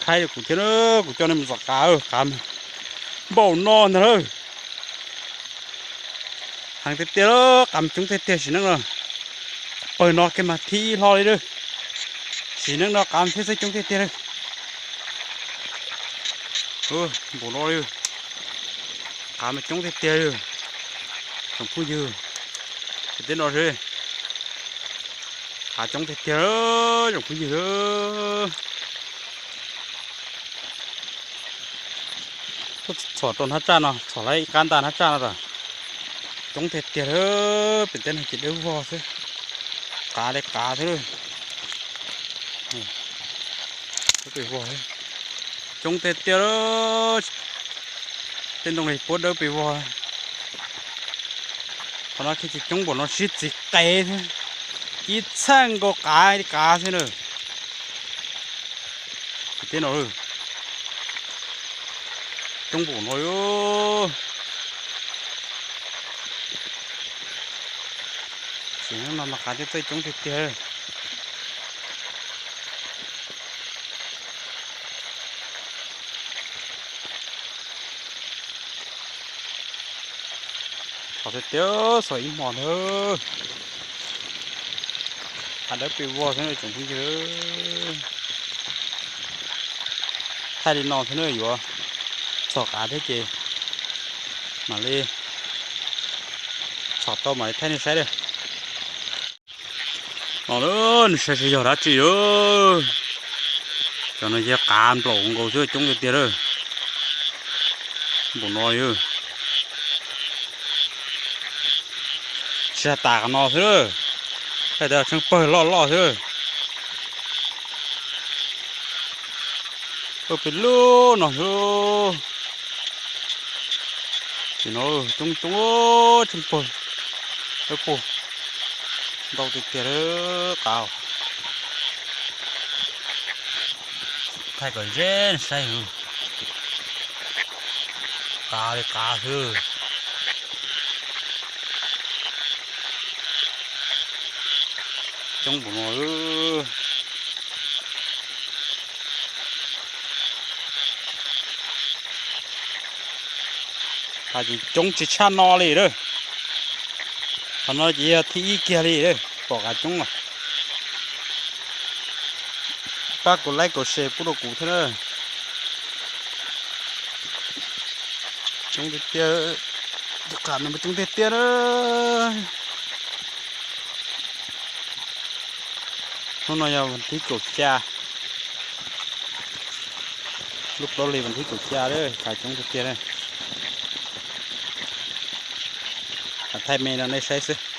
Khaib kuv thiab, kuv coj nej mus txhom qav, qav npaum no ntag lawm. Heev tiag tiag, qav mas coob tiag tiag sim neej no. Pawg no kiag mas thib ib hlo li lawm. Sim neej no qav mas thiaj txawj coob tiag tiag lawm. Npaum no li, qav mas coob tiag tiag li. Tsoom phooj ywg, tej no qav coob tiag tiag, tsoom phooj ywg. Txhom rau hnab tsaj no, txhom lawm ib qab ntaj hnab tsaj no lawm. Coob tiag tiag lawm, pem teb no ces dawb vog xwb. Qav li qav xwb. Dawb pes vog, coob tiag tiag. Tej ntoo li puab dawb pes vog. Qhov no kiag ces coob npaum no sib txiv qe thiab, ib txheej nkaus qav li qav xwb na. Teb no, coob npaum no. Sim neej no mas qav thiaj txawj coob tiag tiag. Txhom tiag tiag, txhom ib hmos ntag. Qav dawb pes vog xwb tsoom phooj ywg. Thaij li no xwb na, yuav txhom qav thiab ces mam li txhom tau mam li thaij nej saib lawm. No nws saib seb yog dab tsi. Cov no yog qav nplaum nkaus xwb, coob tiag tiag lawm. Npaum no li, tsis tas qhov no xwb, thaij tias tsheej pawg loj loj xwb. Pawg pes lug no xwb. Ces no coob coob, tsheej pawg, pawg ntau tiag tiag qav. Thaij kom ze saib, qav li qav xwb. Coob npaum no. Qav ces coob tsis tshaj no li lawm. Qhov no ces yog thib ib kiag li lawm, pom qav coob lawm. Pab kuv like kuv share pub rau kuv thiab na. Coob tiag tiag, tus qav no mas coob tiag tiag na. Hnub no yog vas thib kaum xya, lub plaub hlis vas thib kaum xya, qav coob tiag tiag. Thaij me rau nej saib xwb.